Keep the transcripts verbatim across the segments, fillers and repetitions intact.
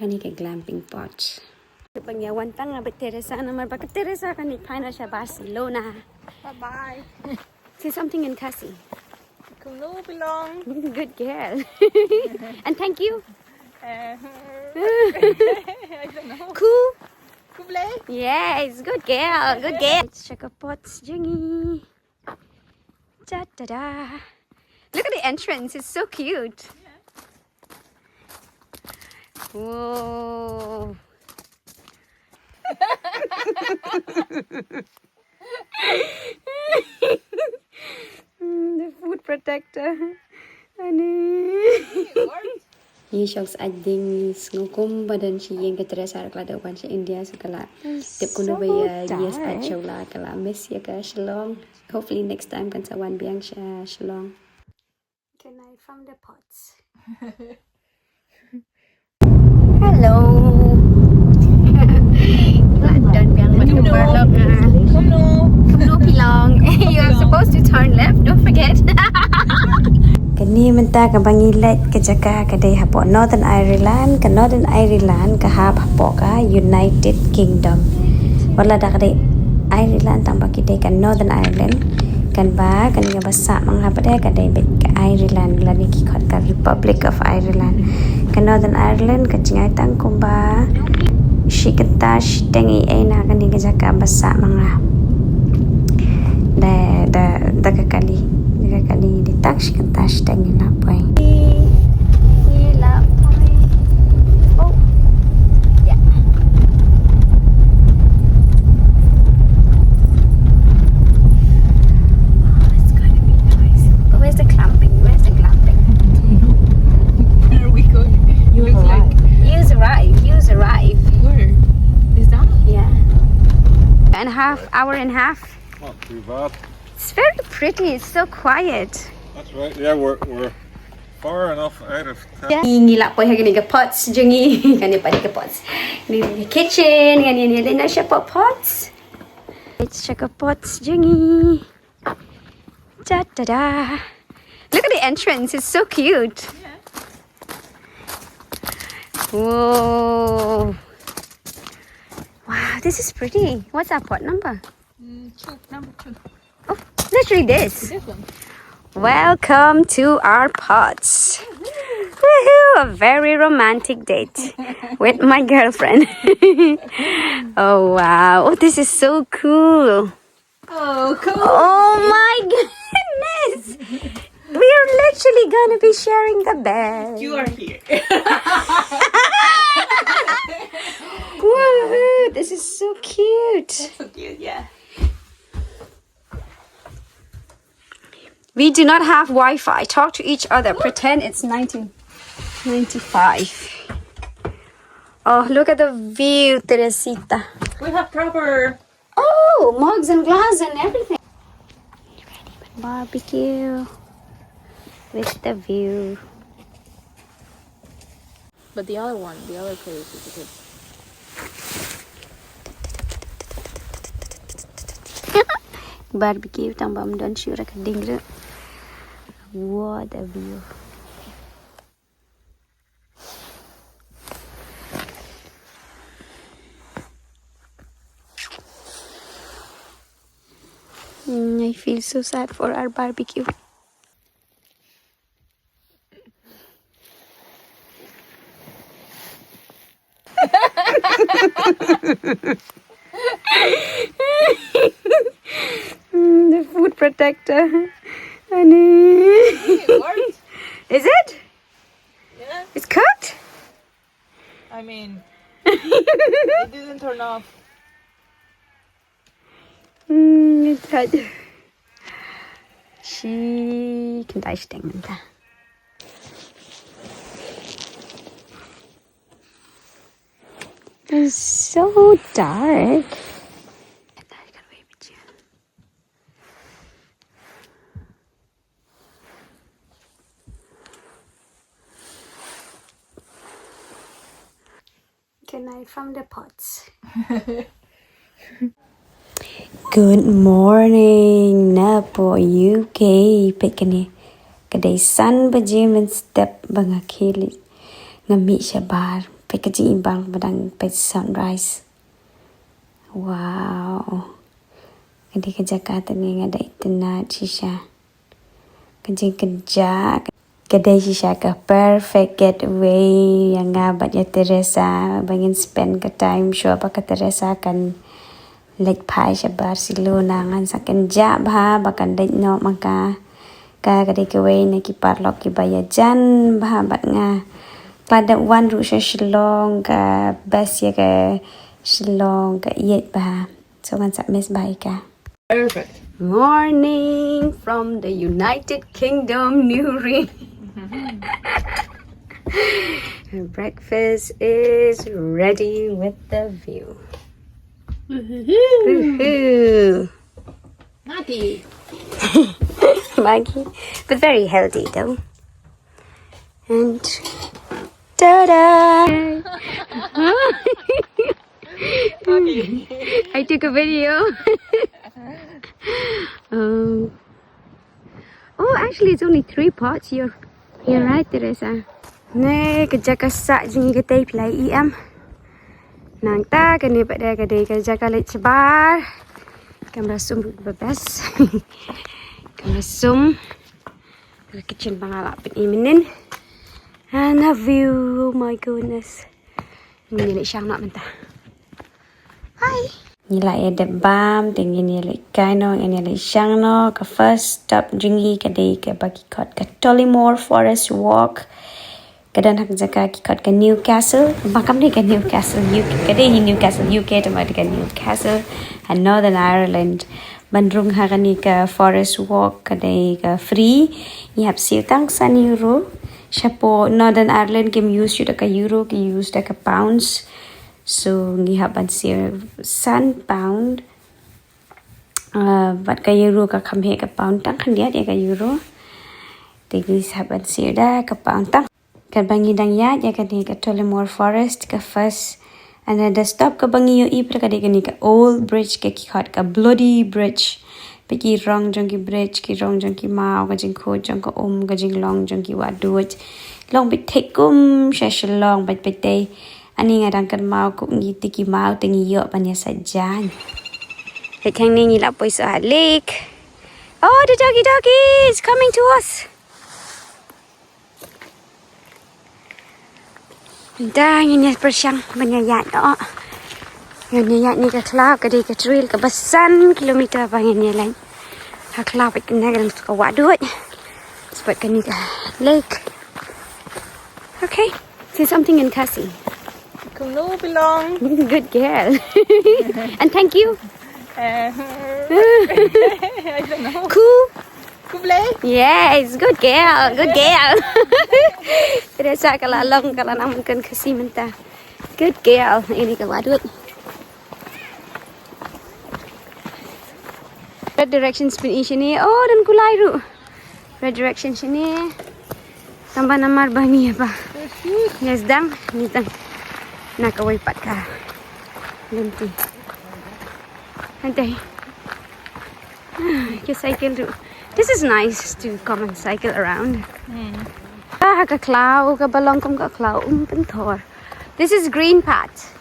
Ani ka glamping pot. Bang ya wan tang ba Teresa namar ba ka Teresa kan ni phaina sha Barcelona. Bye bye. Say something in Khasi. Kumno belong. Good girl. And thank you. Uh, I don't know. Cool. Kublai. Yes, good girl. Good girl. Let's check a pot jingi. Da da da. Look at the entrance. It's so cute. Whoa. Mm, the food protector. Ani. Ngi shong sah ding, sngew kumba don shi ïing ka Teresa ruh ka la dep wan sha India, so ka la tip kumno ba ïa ngi sah sha la, ka la miss ïa ka Shillong. Hopefully next time kan sa wan biang sha Shillong. Good night from the pots. Hello. Don biang na tu parlok na. Kumno phi long. You are supposed to turn left. Don't forget. Kane mynta kaba ngi leit ka jaka ka dei hapoh Northern Ireland, ka Northern Ireland ka hap hapoh ka United Kingdom. Wat la da ka dei Ireland tang ba ki dei ka Northern Ireland. Kan ba kane kaba sah ma nga pat ka dei beit ka Ireland lane ki khot ka Republic of Ireland. Ka Northern Ireland ka jngai tang kumba shi kynta shiteng ei ei na kane ka jaka ba sah ma nga. Da da da ka kali da ka kali dei tang shi kynta shiteng ei na poi. Ei la poi. Oh. Yeah. Oh, it's gonna be nice. But where's the glamping? Where's the glamping? Where are we going? You Looks have like arrived. Use arrive. Use arrive. where? Is that? Yeah. And half hour and half. Not too bad. It's very pretty. It's so quiet. That's right. Yeah, we're, we're far enough out of town. Ngi ngi la poi ha kane ka pots jong ngi. Kane pat ka pots. Ni ni kitchen, ngi ni ni na sha pot pots. Let's check a pots jong ngi. Da da da. Look at the entrance. It's so cute. Whoa. Wow, this is pretty. What's our pot number? Mm, two, number two. Oh, literally this. This one. Welcome to our pots. Woohoo! A very romantic date with my girlfriend. Oh wow. Oh, this is so cool. Oh, cool. Oh my goodness. We are literally gonna be sharing the bed. You are here. Woohoo! This is so cute. So cute, yeah. We do not have Wi-Fi. Talk to each other. Pretend it's nineteen ninety-five. Oh, look at the view, Teresita. We have proper. Oh, mugs and glass and everything. Barbecue with the view. But the other one, the other place is good. Barbecue tang ba ym don shuh ka ding ruh. What a view. Mm, I feel so sad for our barbecue. Mm, the food protector. Ani. It worked. Is it? Yeah. It's cooked? I mean, it didn't turn off. Mm, it's hot. Shi kynta shiteng mynta. It's so dark. Good night from the pots. Good morning na po U K. Peit kane. Ka dei san baje mynstep ba nga khie leit. Nga mih shabar. Peit ka jingibang ba dang peit sunrise. Wow. Ka dei ka jaka te nga dei itynnad shisha. Ka jingkynjah ka dei shisha ka perfect getaway ïa nga bad ïa Teresa ba ngin spend ka time shuwa ba ka Teresa kan leit phai sha Barcelona. Ngan sa kynjah bha ba kan leit noh ma ka. Ka ka dei kawei na ki paralok kiba ïajan bha bad nga. Ka la dep wan ruh sha Shillong, ka best ïa ka Shillong, ka ïeit bha. So ngan sa miss bha ïa ka. Perfect. Morning from the United Kingdom, Newry. Breakfast is ready with the view. Woohoo. Maggi. Maggi. But very healthy though. And ta-da! I took a video. Um, oh, actually, it's only three pots. You're, you're right, Teresa. Ne ka jaka sah jong ngi katei phi la ïohi em. Nangta kane pat de ka dei ka jaka leit shabar. Kamra sum ba best. Kamra sum. Ka kitchen ba nga la pyni mynnin. And a view, oh my goodness. Ngin ïa leit shang noh mynta. Hi. Ngi la ïa dep bam, te ngin ïa leit kai noh, ngin ïa leit shang noh. Ka first stop jong ngi ka dei kaba ki khot ka Tollymore Forest Walk. Ka don ha ka jaka ki khot ka Newcastle. Ba kam dei ka Newcastle U K, ka dei hi Newcastle U K, te ma dei ka Newcastle ha Northern Ireland. Ban rung ha kane ka Forest Walk ka dei ka free. Ngi hap siew tang san euro. Shapoh Northern Ireland kim use shuh da ka euro, ki use da ka pounds. So ngi hap ban siew san pound. Ah, bad ka euro ka kham heh ka pound, tang khyndiat ïa ka euro. Te ngi hap ban siew da ka pound tang. Katba ngi dang ïaid ïa kane ka Tollymore Forest, ka first, and then the stop kaba ngi ïohi pat ka dei kane ka old bridge, ka ki khot ka Bloody Bridge. Peit ki rong jong ki bridge, ki rong jong ki maw, ka jingkhuid jong ka um, ka jinglong jong ki wahduid. Long beit thik kum sha Shillong beit beit te. Ani nga dang kynmaw kum ngi te ki maw te ngi ïoh ban ïa sa jaiñ. Peit hangne ngi la poi sha lake. Oh, the doggy doggy is coming to us. Mynta ngin ïa pyrshang ban ïa ïaid noh. Ngin ïa ïaid ne ka khlaw, ka dei ka trail kaba san kilometer ba ngin ïa leit. Ha khlaw pat kane ka dang ka wahduid. Spot kane ka lake. Okay, say something in Khasi. Kumno bilong. Good girl. And thank you. Eh, I don't know. Cool. Kublai. Yes, good girl, good girl. Teresa ka la long, ka la nang mynta Khasi mynta. Good girl. Ini ka wahduid. Red direction spin i sini. Oh, don kulai ruh. Red direction sini. Tang ba namar ba ngi ba. Yes, dang, ngi dang. Na kawei pat ka lynti. Hynrei. Ki cycle ruh. This is nice to come and cycle around. Hmm. Ah, ka khlaw, kaba long kum ka khlaw Umpynthor. This is green path.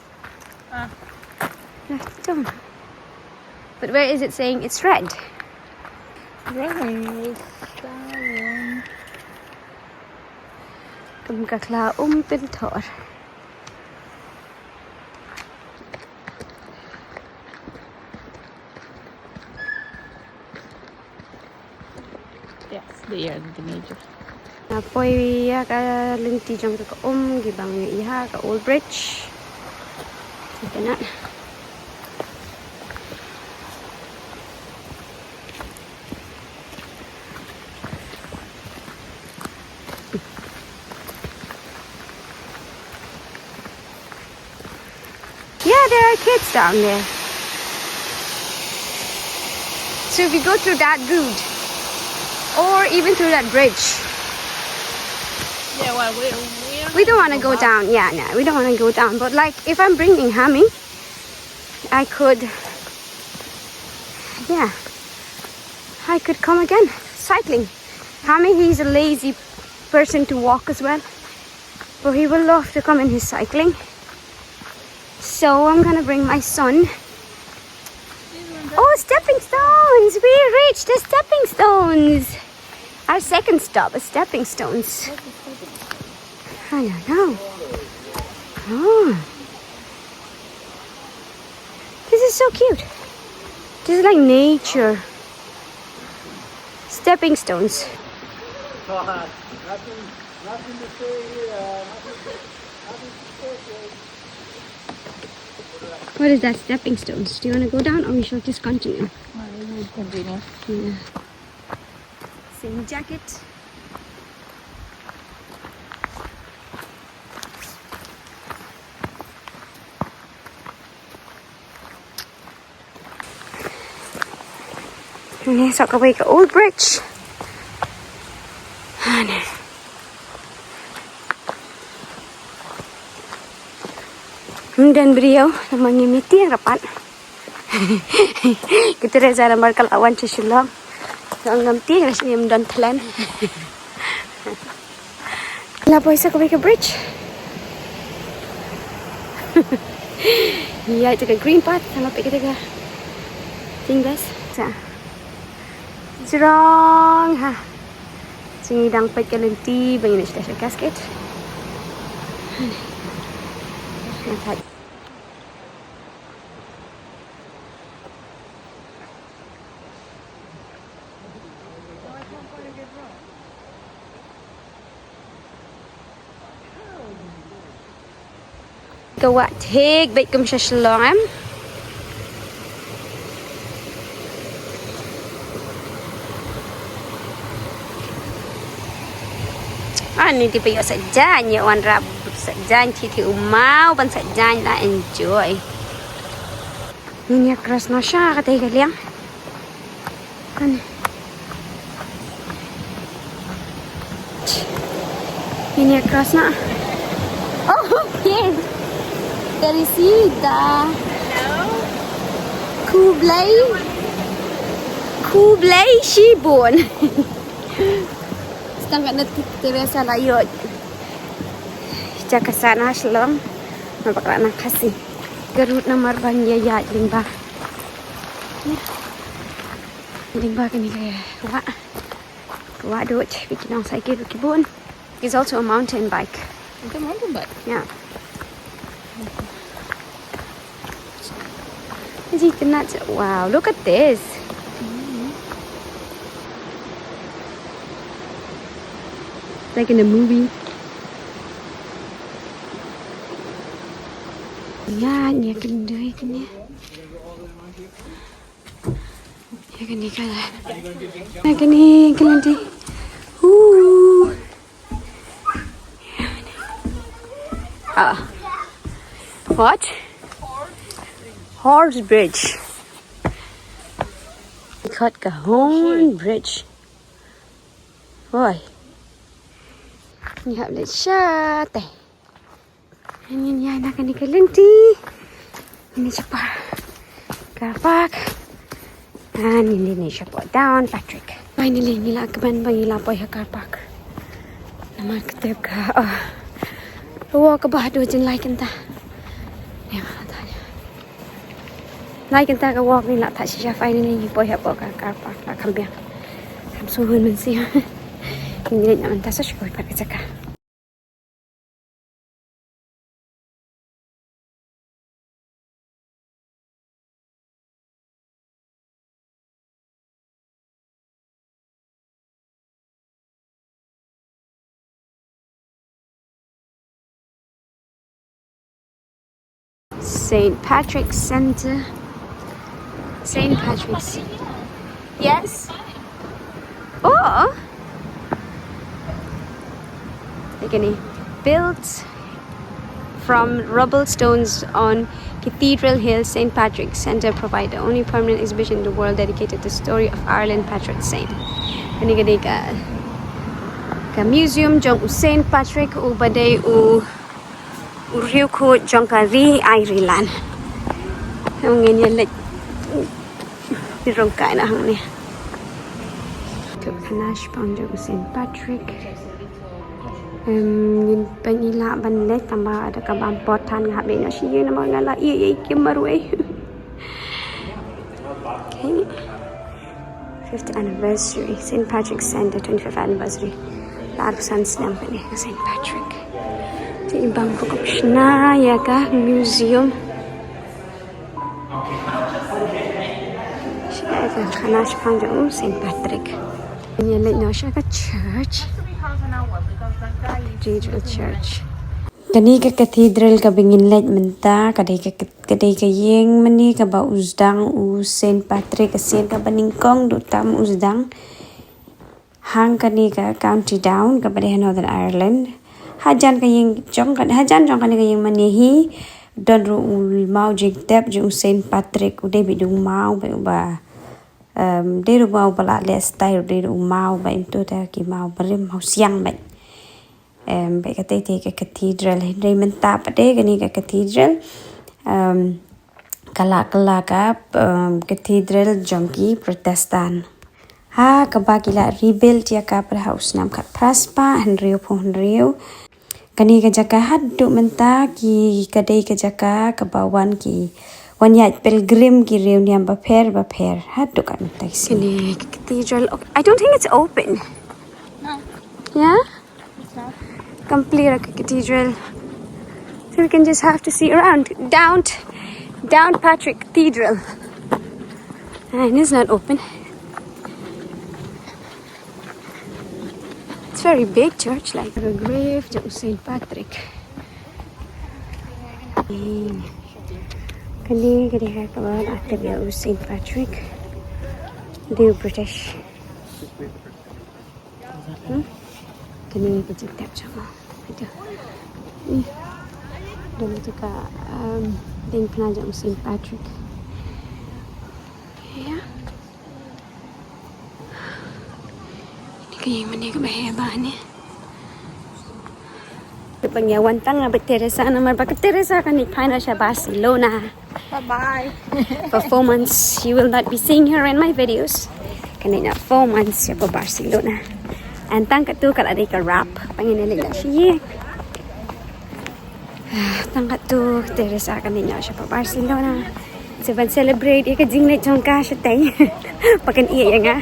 Ah. Nah, jom. But where is it saying it's red? Red is that one. Kum ka khlaw Umpynthor. Yes, they are the major. Nga poi ïa ka lynti jong ka um, ki bang ïa ka old bridge. Ïa ka na. Yeah, there are kids down there. So if we go through that route, or even through that bridge. Yeah, well, we, we, we don't want to go down. Yeah, no, we don't want to go down. But like, if I'm bringing Hami, I could, yeah, I could come again cycling. Hami, he's a lazy person to walk as well. So he will love to come in his cycling. So I'm gonna bring my son. Oh, stepping stones! We reached the stepping stones! Our second stop is stepping stones. I don't know. Oh. This is so cute. This is like nature. Stepping stones. Nothing, nothing to say here. Nothing to, nothing to say here. What is that? Stepping stones. Do you want to go down, or we shall just continue? No, we will continue. Yeah. Same jacket. Ni sa kawei ka old bridge. Ani. Ngam don briew, namar ngim tieng rapat. Ka Teresa namar ka la wan sha Shillong. Ngam tieng, ngam don thlen. La poi sa kawei ka bridge. Ïa, ïa ka green path, la poi ka, ka Tingles. Sa. Jrong ha. Jingdang peit ka lynti ba ngin ïa sha cascade. Ka wah thik beit kum sha Shillong, em? Ani, te phi ïoh sah jaiñ, ïoh wanrah sah jaiñ, te te u maw ban sah jaiñ, la enjoy. Ngin ïa cross noh sha katei ka liang. Kan. Ngin ïa cross noh. Oh, okay. Teresita. Hello. Khublei. Khublei shibun. Tang katne Teresa la ïoh jaka sah na Shillong. Namar ba ka la nang Khasi. Ka route namar ban ïa ïaid lyngba. Lyngba kane ka wah. Ka wah duh bad ki nongshakri ruh ki bun. There's also a mountain bike. It's a mountain bike? Yeah. Is it not? Wow, look at this. Like in a movie. Yeah, yeah, can do it, can you? Ïa kane ka la. Ïa kane ka lynti. Ooh. Ah. What? Horse bridge. Khot ka Horn Bridge. Oi. Ngi hap leit shatei. Ngin ïaid na kane ka lynti. Ngin ïa shapoh car park. Ngin ïa shapoh Downpatrick. Finally ngi la kmen ba ngi la poi ha car park. Namar ka tip ka, oh, ka walk kaba haduh jin lai kynta. Ïa, lai kynta ka walk ngi la thah shisha, finally ngi poi hapoh ka car park, la kham biang. Kham sngewhun mynsiem. Ngi leit na mynta sa shu poi pat ka jaka. Saint Patrick Centre. Saint Patrick's. Yes. Oh. Ïa kane. Built from rubble stones on Cathedral Hill, Saint Patrick's Centre provide the only permanent exhibition in the world dedicated to the story of Ireland patron saint. Kane ka dei ka, ka museum jong u Saint Patrick, uba dei u, u riewkhuid jong ka ri Ireland. Ngin ïa leit rung kai na hangne. Ka khana shaphang jong u Saint Patrick. Em, ngin pynïaid lah ban leit tang ba da kaba am pot than nga hap leit noh sha ïing namar nga la ïa ïa kim marwei. Okay. Fifth anniversary, Saint Patrick's Center, twenty-fifth anniversary. La arphew san snem kane ka Saint Patrick. Te i bang pokok shna ïa ka museum. Shna ïa ka khana shaphang jong u Saint Patrick. Ngin leit noh sha ka church. Cathedral Church. Kane ka cathedral kaba ngin leit mynta ka dei ka, ka dei ka ïing mane kaba u sdang u Saint Patrick, ka sien kaba nyngkong duh tam u sdang hang kane ka County Down kaba dei ha Northern Ireland. Hajan ka ïing jong ka, hajan jong kane ka ïing mane hi don ruh u maw jingtep jong u Saint Patrick, u dei beit u maw beit uba, em, dei ruh u maw ba la leh style, u dei ruh u maw beit, to ta ki maw barim, maw siang beit. Em, bad katei te ka cathedral, hynrei mynta pat de kane ka cathedral, em, ka la kylla ka, em, cathedral jong ki Protestant. Ha kaba ki la rebuild ïa ka pat ha u snem khatphra spah hynriewphew hynriew. Kane ka jaka haduh mynta ki, ka dei ka jaka kaba wan ki, wan ïaid pilgrim ki riewniam bapher bapher haduh kat mynta ki sngi. Kane ka cathedral, okay, I don't think it's open. No. Yeah? Complete a cathedral. So we can just have to see around. Down, Down Patrick Cathedral. And it's not open. It's very big church, like a grave to Saint Patrick. Kane ka dei ka kaba la tep ïa u Saint Patrick. Dei u British. Hmm? Kane ka jingtep jong u. Ito. Hmm. Don tu ka, um, diengphna jong Saint Patrick. Ya. Ni ka ïing mane kaba heh bha ne. Ba ngi ïa wan tang na bad Teresa namar ba ka Teresa kan leit phai noh sha Barcelona. Bye bye. For four months, you will not be seeing her in my videos. Kan leit noh four months sha Barcelona. And tang katto ka la dei ka wrap. Ba ngin ïa leit noh sha ïing. Tang katto Teresa kan leit noh sha Barcelona. Sa ban celebrate ïa ka jingleit jong ka shatei. Ba kan ïeh ïa nga.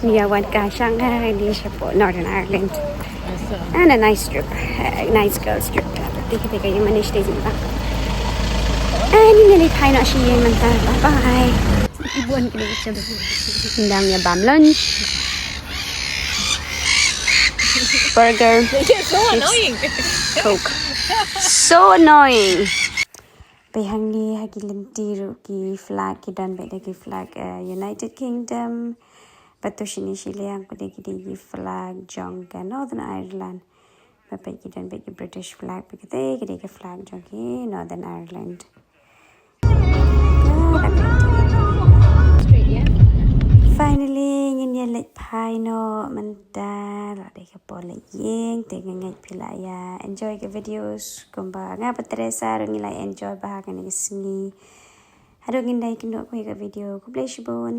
Ngi ïa wan ka sha nga ni sha Northern Ireland. And a nice trip, a nice girls trip. Te kita ka ïa manage te jin ba. And ngi leit phai noh sha ïing mynta. Bye bye. Ngi dang ïa bam lunch. Burger. They're so annoying. Coke. So annoying. Peit hangne ha ki lynti ruh ki flag ki don beit da ki flag, eh, United Kingdom. Bad to shini shiliang ki dei ki dei ki flag jong ka Northern Ireland. Bad peit ki don beit ki British flag, bad ki dei ki dei ki flag jong ki Northern Ireland. Finally, ngin ïa leit phai noh mynta, la dei ka por leit ïing, te nga ngeit phi la ïa enjoy ka videos kumba nga bad Teresa ruh ngi la enjoy bha kane ka sngi. Haduh ngin ïa kynduh kum ka video, khublei shibun.